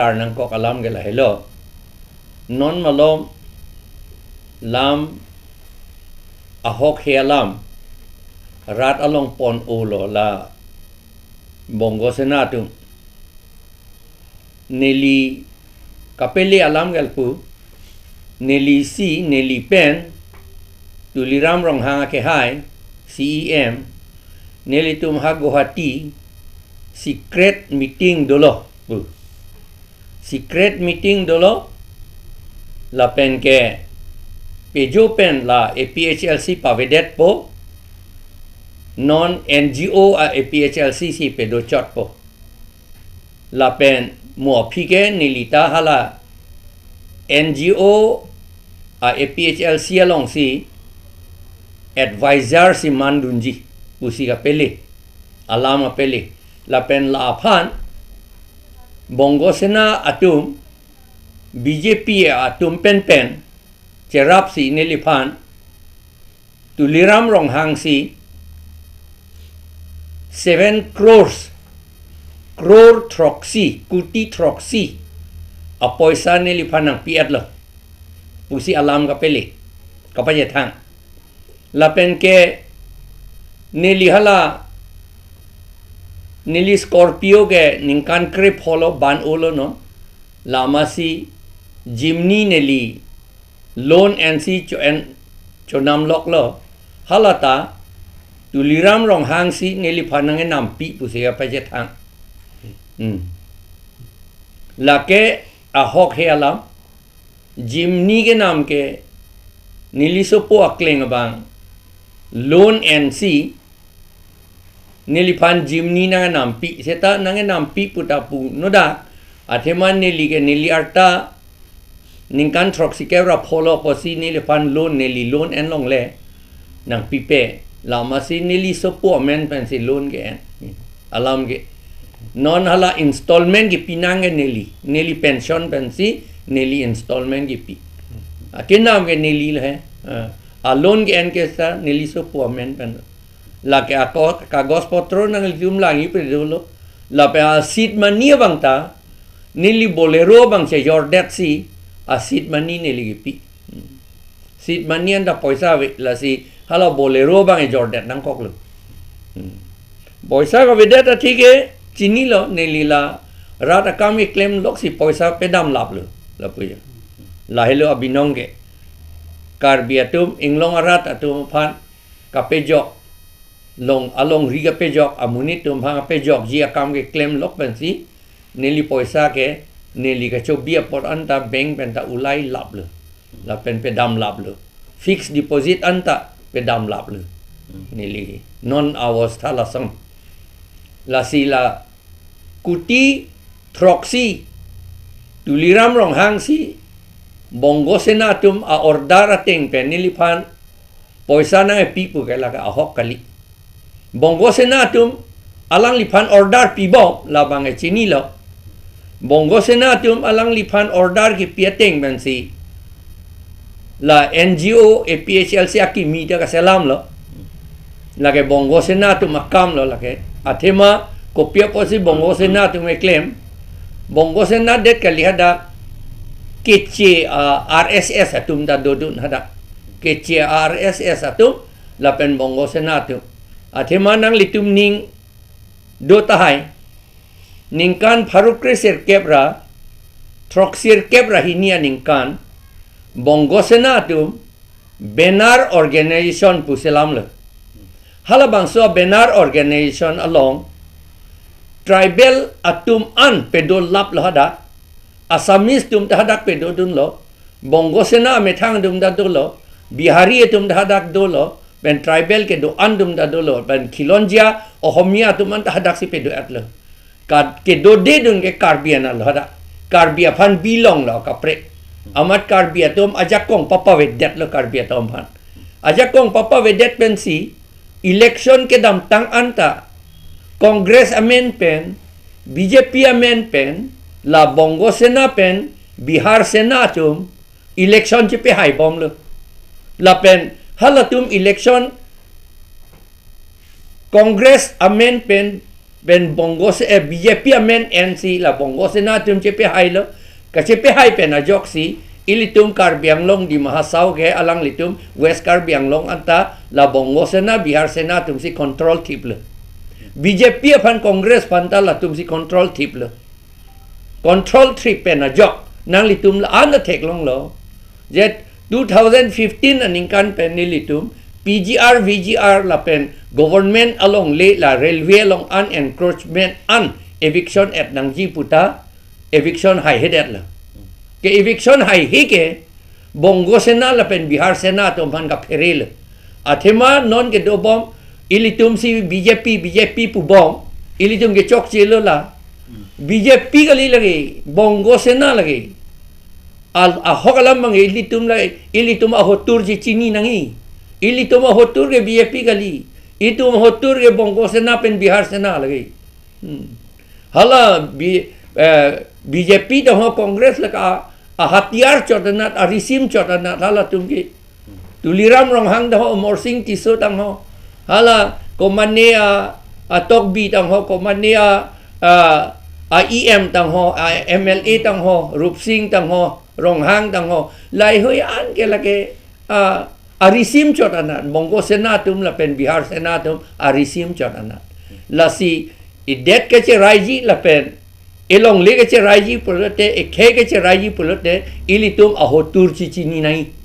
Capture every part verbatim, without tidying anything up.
Arnangkok alam ke lahelo. Non malom lam ahok he alam rat along pon-olo la Bongo Sena atum. Neli kapele alam ke lapu, neli si, neli pen Tuliram Ronghang akehai, C E M, nelitum ha Guwahati secret meeting dolo pu. Secret meeting dolo, lapen ke pejo pen la A P H L C pavedetpo, non N G O a A P H L C si pedochotpo. Lapen mo aphi ke neli ta hala N G O a A P H L C alongsi advisor si mandunji pusi kapele, alam apele. Lapen la aphan Bongo Sena atum, B J P atum penpen cherapsi neliphan Tuliram Ronghang si seven crores, crore throksi, kuti throksi apoisa neliphan nangpi-etlo pusi alam kapele, kapachethang. Lapen ke neli hala, neli Scorpio ke ningkan krepho lo ban-olo non. Lamasi Jimny neli loan ensi cho-en chonam loklo. Halata Tuliram Ronghang si neliphan nangenampi pusi kapachethang. Hmm. Lake ahok he alam. Jimny kenam ke neli sopo akleng abang loan ensi neliphan Jimny nangenampi, seta nangenampi puta pu noda, athema neli ke neli arta ningkan throksi kep ra pholo apotsi neliphan loan, neli loan enlongle nangpipe. Lamasi neli sopo amen pensi loan ke-en. Alam ke. Non hala installment kepi nang ke neli. Neli pension pensi neli installment kepi. Akenam ke neli le he. Ah, a loan ke-en ke sa neli sopo amen pen. Lake ako kagos potro nanglitum langji pe dolo. Lapen a seed money abang ta neli Bolero abang chejordetsi a seed money neli kepi. Hmm. Seed money anta poisa ave, lasi hala Bolero abang ejordet nangkoklo. Hmm. Poisa kavedet athe ke chinilo, neli la rat akam keklem loksi poisa pedam laplo, lapu ya. Lahelo abinong ke. Karbi atum, inglong arat atum aphan kapejok, long alongri kapejok, amonit atum aphan kapejokji akam keklem lok pensi neli poisa ke, neli kachobi apot anta bank pen ta ulai laplo. Lapen pedam laplo. Fixed deposit anta pedam laplo. Hmm. Neli non avostha lason. Lasi la kuti throksi Tuliram Ronghang si Bongo Sena atum a-order ateng pen neliphan poisa nangkepi pu ke lake ahok kali. Bongo Sena atum alangliphan order pibom labang ke chinilo. Bongo Sena atum alangliphan order kepi ateng pensi la N G O A P H L C akimi ta kaselamlo. Lake Bongo Sena atum akamlo lake. Athema kopi apotsi Bongo Sena atum keklem. Bongo Sena det kali hadak, keche, ah, R S S atum ta dodun hadak. Keche R S S atum lapen Bongo Sena atum. Athema nanglitum ning do tahai. Ningkan pharo kre sirkep ra throk sirkep ra hini aningkan Bongo Sena atum banner organization pusi lamlo. Halabangso banner organization along tribal atum an pedolaplo hadak, Assamese atum ta hadak pedodunlo, Bongo Sena amethang atum ta dolo, Bihari atum ta hadak dolo, pen tribal kedo-an atum ta dolo, pen Khilonjia Ohomia atum an ta hadaksi pedo-etlo. Ka-, kedodedun ke Karbi anlo hadak. Karbi aphan bilonglo kaprek. Amat Karbi atum ajakong papavedetlo Karbi atum aphan. Ajakong papavedet pensi election kedamtang anta Congress amen pen, B J P amen pen, la Bongo Sena pen, Bihar Sena atum election chepehaibomlo. Lapen halatum election Congress amen pen Pen Bongo Se-, eh, B J P amen ensi la Bongo Sena atum chepehailo. Kachepehai pen ajoksi ilitum Karbi Anglong Dima Hasao ke alanglitum West Karbi Anglong anta la Bongo Sena, Bihar Sena atumsi control thiplo. B J P aphan, Congress aphan ta latumsi control thiplo. Control thip pen ajok nanglitum la-an ta theklonglo. Je two thousand fifteen aningkan pen nelitum P G R, V G R lapen government alongle la railway along an encroachment an eviction et nangji puta eviction haihedetlo. Ke eviction haihe ke Bongo Sena lapen Bihar Sena atum aphan kapherelo. Athema non kedobom ilitumsi B J P, B J P pubom, ilitum kechokchelo la. B J P kali lake, Bongo Sena lake. Al, ahok alam abang ilitum la, ilitum ahotur chechini nangji. Ilitum ahotur ke B J P kali. Itum ahotur ke Bongo Sena pen Bihar Sena lake. Hmm. Hala B-, eh, B J P tangho, Congress lake a, ahatiyar chot anat, arisim chot anat halatum ke. Tuliram Ronghang tangho, Amar Sing Tisso tangho, hala komane a, a Tokbi tangho, komane a, a, a E M tangho, a M L A tangho, Rup Sing tangho, Ronghang tangho, lahei-hui an ke lake, a, arisim chot anat, Bongo Sena atum lapen Bihar Sena atum arisim chot anat. Lasi idet kecheraiji lapen elongle kecheraiji pulote, ekhei kecheraiji pulote, ilitum ahotur chechini nangji.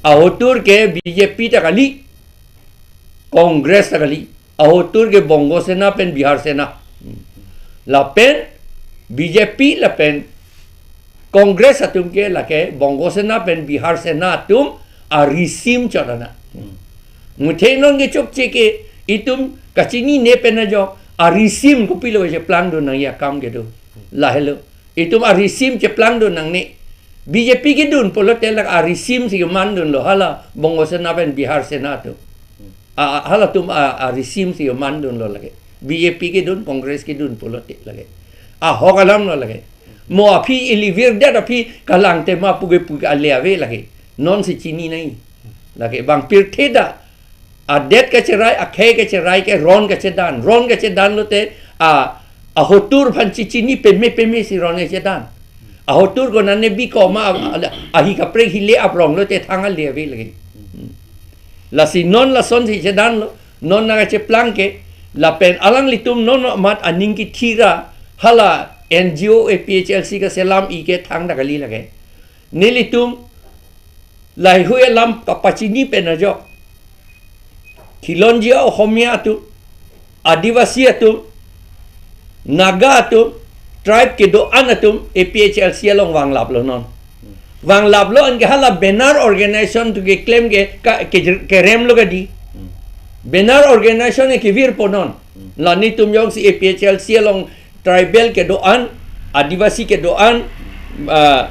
Ahotur ke B J P ta kali, Congress ta kali. Ahotur ke Bongo Sena pen Bihar Sena. Lapen B J P lapen Congress atum ke lake Bongo Sena pen Bihar Sena atum arisim chot anat. Hmm. Muthe non kechokche ke itum kachinine pen ajok arisim kopilo cheplangdun nangji akam kedo. Lahelo. Itum arisim cheplangdun nangne. B J P kedun pulote lake arisimsi kemandunlo, hala Bongo Sena pen Bihar Sena atum. A, a, halatum a, arisimsi kemandunlo lake. B J P kedun, Congress kedun pulote lake. Ahok alamlo lake. Mo aphi ili virdet aphi kalang tema puke puke ale ave lake. Nonsi chini nangji. Lake bang pirthe ta adet kacherai, akhei kacherai ke ron kachedan. Ron kachedan lote a, ahotur aphan chechini peme pemesi ron kachedan. Ahotur konane bikoma a, a, ahi kaprek hile aprong lote thang ale ave lake. Lasi non lasonsi chedanlo, non nangkacheplang ke, lapen alanglitum non amat aning kithira, hala N G O A P H L C kaselam-i ke thangta kali lake. Nelitum lahei-hui alam kapachini pen ajok. Khilonjia Ohomia atum, Adivasi atum, Naga atum, tribe kedo-an atum A P H L C along vanglaplo non. Vanglaplo anke hala banner organization atum keklem ke, ka, ke, keremlo kadi. Banner organization ke kevirpo non. La nelitum jongsi A P H L C along tribal kedo-an, Adivasi kedo-an, ah,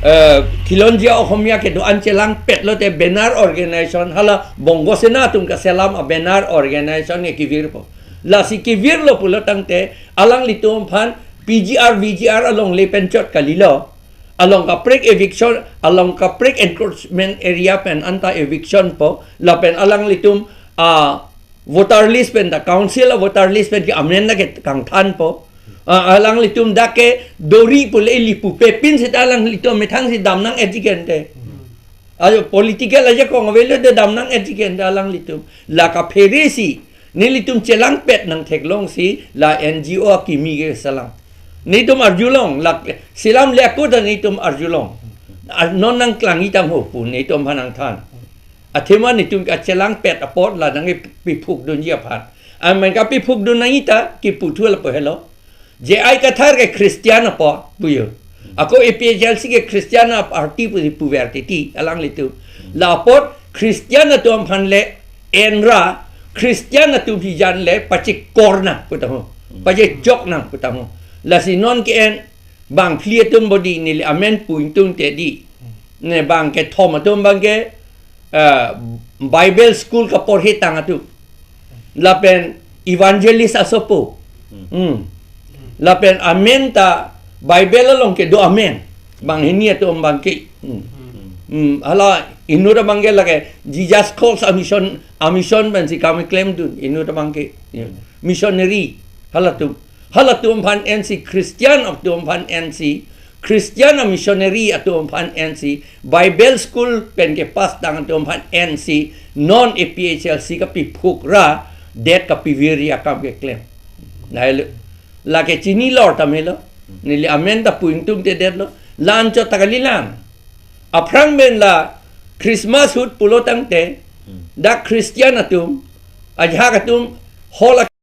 eh, Khilonjia Ohomia kedo-an chelangpet lote banner organization, hala Bongo Sena atum kaselam a banner organization ke kevirpo. Lasi kevirlo pulo tangte alanglitum aphan P G R, V G R alongle pen chot kalilo. Along kaprek eviction, along kaprek encroachment area pen anta eviction po, lapen alanglitum a voter list pen ta, council a voter list pen ke amend ta ke kangthanpo. A, alanglitum dak ke dori pule ili pupe pin seta alanglitum methangsi damnang-etji kente. Ajo political ajakong avelo de damnang-etji kente alanglitum. La kapheresi nelitum chelangpet nangtheklongsi la N G O akimi keselam. Nelitum arjulong, la selamle ako ta nelitum arjulong. Ar-, non nangklangji tangho pu nelitum aphan nangthan. Athema nelitum kachelangpet apot la nangkepiphukdunji aphan. Amen kapiphukdun nangji ta kipu thu lapu helo. J I Kathar ke Christian apot puyo. Ako A P H L C ke Christian a party pusi puver titi alanglitum. La apot Christian atum aphan le enra, Christian atum hijan le pachekor nang putangho. Pachejok nang putangho. Lasi non ke-en bang phli atum bodi neli amen pu ingtungte di. Ne bang kethom atum bang ke, eh, Bible school kaporhe tang atum. Lapen evangelist asopo. Hmm. Lapen amen ta Bible along kedo amen. Banghini atum bang ke. Hmm. Hmm. Hala inut abang ke lake Jesus calls a mission, a mission pensi kam klemdun inut abang ke. Ya. Missionary. Halatum. Halatum aphan ensi, Christian atum aphan ensi, Christian a missionary atum aphan ensi, Bible school pen kepass tang atum aphan ensi, non A P H L C kapiphuk ra, det kapivir akam keklem. Lahelo. Lake chinilor tame lo. Neli amen ta pu ingtungtedetlo. La-anchot ta kalilang. Aphrang pen la Christmas ahut pulo tangte, dak Christian atum, ajahak atum, hall